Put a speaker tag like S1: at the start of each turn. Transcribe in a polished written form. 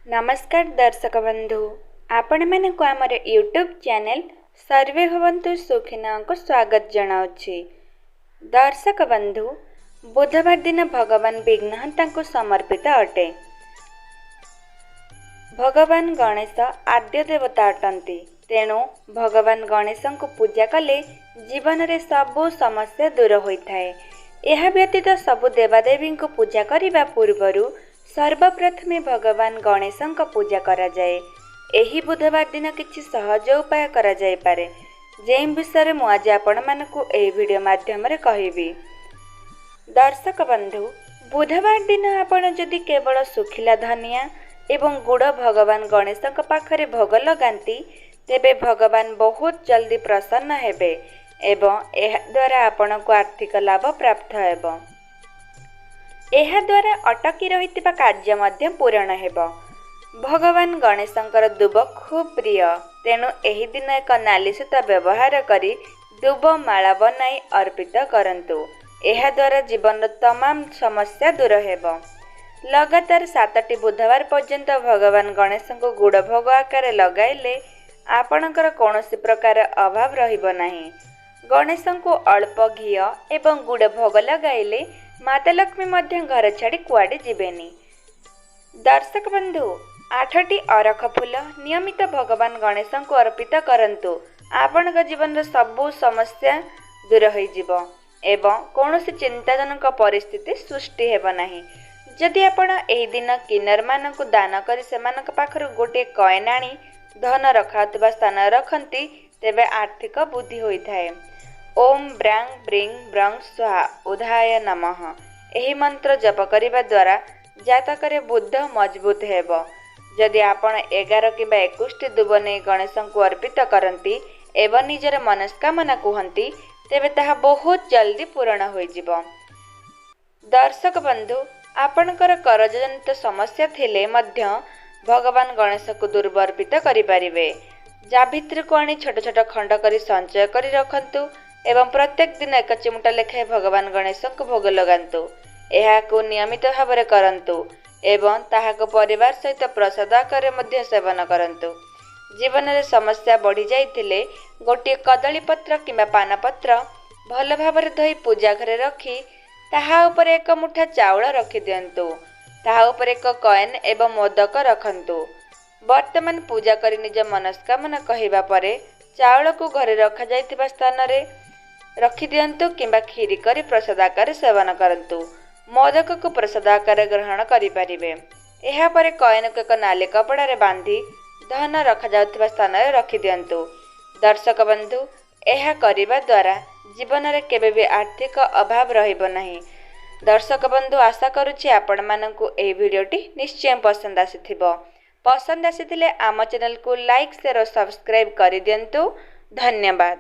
S1: ନମସ୍କାର ଦର୍ଶକ ବନ୍ଧୁ, ଆପଣମାନଙ୍କୁ ଆମର ୟୁଟ୍ୟୁବ୍ ଚ୍ୟାନେଲ୍ ସର୍ବେ ଭବନ୍ତୁ ସୁଖିନଙ୍କୁ ସ୍ୱାଗତ ଜଣାଉଛି। ଦର୍ଶକ ବନ୍ଧୁ, ବୁଧବାର ଦିନ ଭଗବାନ ବିଘ୍ନହନ୍ତାଙ୍କୁ ସମର୍ପିତ ଅଟେ। ଭଗବାନ ଗଣେଶ ଆଦ୍ୟ ଦେବତା ଅଟନ୍ତି, ତେଣୁ ଭଗବାନ ଗଣେଶଙ୍କୁ ପୂଜା କଲେ ଜୀବନରେ ସବୁ ସମସ୍ୟା ଦୂର ହୋଇଥାଏ। ଏହା ବ୍ୟତୀତ ସବୁ ଦେବାଦେବୀଙ୍କୁ ପୂଜା କରିବା ପୂର୍ବରୁ ସର୍ବପ୍ରଥମେ ଭଗବାନ ଗଣେଶଙ୍କ ପୂଜା କରାଯାଏ। ଏହି ବୁଧବାର ଦିନ କିଛି ସହଜ ଉପାୟ କରାଯାଇପାରେ, ଯେଉଁ ବିଷୟରେ ମୁଁ ଆଜି ଆପଣମାନଙ୍କୁ ଏହି ଭିଡ଼ିଓ ମାଧ୍ୟମରେ କହିବି। ଦର୍ଶକ ବନ୍ଧୁ, ବୁଧବାର ଦିନ ଆପଣ ଯଦି କେବଳ ଶୁଖିଲା ଧନିଆ ଏବଂ ଗୁଡ଼ ଭଗବାନ ଗଣେଶଙ୍କ ପାଖରେ ଭୋଗ ଲଗାନ୍ତି, ତେବେ ଭଗବାନ ବହୁତ ଜଲ୍ଦି ପ୍ରସନ୍ନ ହେବେ ଏବଂ ଏହାଦ୍ୱାରା ଆପଣଙ୍କୁ ଆର୍ଥିକ ଲାଭ ପ୍ରାପ୍ତ ହେବ। ଏହାଦ୍ୱାରା ଅଟକି ରହିଥିବା କାର୍ଯ୍ୟ ମଧ୍ୟ ପୂରଣ ହେବ। ଭଗବାନ ଗଣେଶଙ୍କର ଦୁବ ଖୁବ୍ ପ୍ରିୟ, ତେଣୁ ଏହି ଦିନ ଏକ ନାଲି ସୂତା ବ୍ୟବହାର କରି ଦୁବ ମାଳା ବନାଇ ଅର୍ପିତ କରନ୍ତୁ। ଏହାଦ୍ୱାରା ଜୀବନର ତମାମ ସମସ୍ୟା ଦୂର ହେବ। ଲଗାତାର 7ଟି ବୁଧବାର ପର୍ଯ୍ୟନ୍ତ ଭଗବାନ ଗଣେଶଙ୍କୁ ଗୁଡ଼ ଭୋଗ ଆକାରରେ ଲଗାଇଲେ ଆପଣଙ୍କର କୌଣସି ପ୍ରକାର ଅଭାବ ରହିବ ନାହିଁ। ଗଣେଶଙ୍କୁ ଅଳ୍ପ ଘିଅ ଏବଂ ଗୁଡ଼ ଭୋଗ ଲଗାଇଲେ ମାତା ଲକ୍ଷ୍ମୀ ମଧ୍ୟ ଘର ଛାଡ଼ି କୁଆଡ଼େ ଯିବେନି। ଦର୍ଶକ ବନ୍ଧୁ, 8ଟି ଅରଖ ଫୁଲ ନିୟମିତ ଭଗବାନ ଗଣେଶଙ୍କୁ ଅର୍ପିତ କରନ୍ତୁ। ଆପଣଙ୍କ ଜୀବନର ସବୁ ସମସ୍ୟା ଦୂର ହୋଇଯିବ ଏବଂ କୌଣସି ଚିନ୍ତାଜନକ ପରିସ୍ଥିତି ସୃଷ୍ଟି ହେବ ନାହିଁ। ଯଦି ଆପଣ ଏହି ଦିନ କିନ୍ନରମାନଙ୍କୁ ଦାନ କରି ସେମାନଙ୍କ ପାଖରୁ ଗୋଟିଏ କଏନ୍ ଆଣି ଧନ ରଖାଉଥିବା ସ୍ଥାନରେ ରଖନ୍ତି, ତେବେ ଆର୍ଥିକ ବୃଦ୍ଧି ହୋଇଥାଏ। ଓମ୍ ବ୍ରାଂ ବ୍ରିଂ ବ୍ରଂ ସ୍ୱାହା ଉଧାୟ ନମଃ, ଏହି ମନ୍ତ୍ର ଜପ କରିବା ଦ୍ୱାରା ଜାତକରେ ବୁଦ୍ଧ ମଜବୁତ ହେବ। ଯଦି ଆପଣ 11 କିମ୍ବା 21ଟି ଦୁବ ନେଇ ଗଣେଶଙ୍କୁ ଅର୍ପିତ କରନ୍ତି ଏବଂ ନିଜର ମନସ୍କାମନା କୁହନ୍ତି, ତେବେ ତାହା ବହୁତ ଜଲ୍ଦି ପୂରଣ ହୋଇଯିବ। ଦର୍ଶକ ବନ୍ଧୁ, ଆପଣଙ୍କର କରଜନିତ ସମସ୍ୟା ଥିଲେ ମଧ୍ୟ ଭଗବାନ ଗଣେଶଙ୍କୁ ଦୁର୍ବ ଅର୍ପିତ କରିପାରିବେ। ଜାଭିତ୍ରୀକୁ ଆଣି ଛୋଟ ଛୋଟ ଖଣ୍ଡ କରି ସଞ୍ଚୟ କରି ରଖନ୍ତୁ ଏବଂ ପ୍ରତ୍ୟେକ ଦିନ 1 ଚିମୁଟା ଲେଖାଏଁ ଭଗବାନ ଗଣେଶଙ୍କୁ ଭୋଗ ଲଗାନ୍ତୁ। ଏହାକୁ ନିୟମିତ ଭାବରେ କରନ୍ତୁ ଏବଂ ତାହାକୁ ପରିବାର ସହିତ ପ୍ରସାଦ ଆକାରରେ ମଧ୍ୟ ସେବନ କରନ୍ତୁ। ଜୀବନରେ ସମସ୍ୟା ବଢ଼ିଯାଇଥିଲେ ଗୋଟିଏ କଦଳୀ ପତ୍ର କିମ୍ବା ପାନପତ୍ର ଭଲ ଭାବରେ ଧୋଇ ପୂଜା ଘରେ ରଖି ତାହା ଉପରେ 1 ମୁଠା ଚାଉଳ ରଖିଦିଅନ୍ତୁ। ତାହା ଉପରେ ଏକ କଏନ୍ ଏବଂ ମୋଦକ ରଖନ୍ତୁ। ବର୍ତ୍ତମାନ ପୂଜା କରି ନିଜ ମନସ୍କାମନା କହିବା ପରେ ଚାଉଳକୁ ଘରେ ରଖାଯାଇଥିବା ସ୍ଥାନରେ ରଖିଦିଅନ୍ତୁ କିମ୍ବା କ୍ଷୀରି କରି ପ୍ରସାଦ ଆକାରରେ ସେବନ କରନ୍ତୁ। ମୋଦକକୁ ପ୍ରସାଦ ଆକାରରେ ଗ୍ରହଣ କରିପାରିବେ। ଏହାପରେ କଏନ୍କୁ ଏକ ନାଲି କପଡ଼ାରେ ବାନ୍ଧି ଧନ ରଖାଯାଉଥିବା ସ୍ଥାନରେ ରଖିଦିଅନ୍ତୁ। ଦର୍ଶକ ବନ୍ଧୁ, ଏହା କରିବା ଦ୍ୱାରା ଜୀବନରେ କେବେ ବି ଆର୍ଥିକ ଅଭାବ ରହିବ ନାହିଁ। ଦର୍ଶକ ବନ୍ଧୁ, ଆଶା କରୁଛି ଆପଣମାନଙ୍କୁ ଏହି ଭିଡ଼ିଓଟି ନିଶ୍ଚୟ ପସନ୍ଦ ଆସିଥିବ। ପସନ୍ଦ ଆସିଥିଲେ ଆମ ଚ୍ୟାନେଲକୁ ଲାଇକ୍, ସେୟାର ଓ ସବସ୍କ୍ରାଇବ୍ କରିଦିଅନ୍ତୁ। ଧନ୍ୟବାଦ।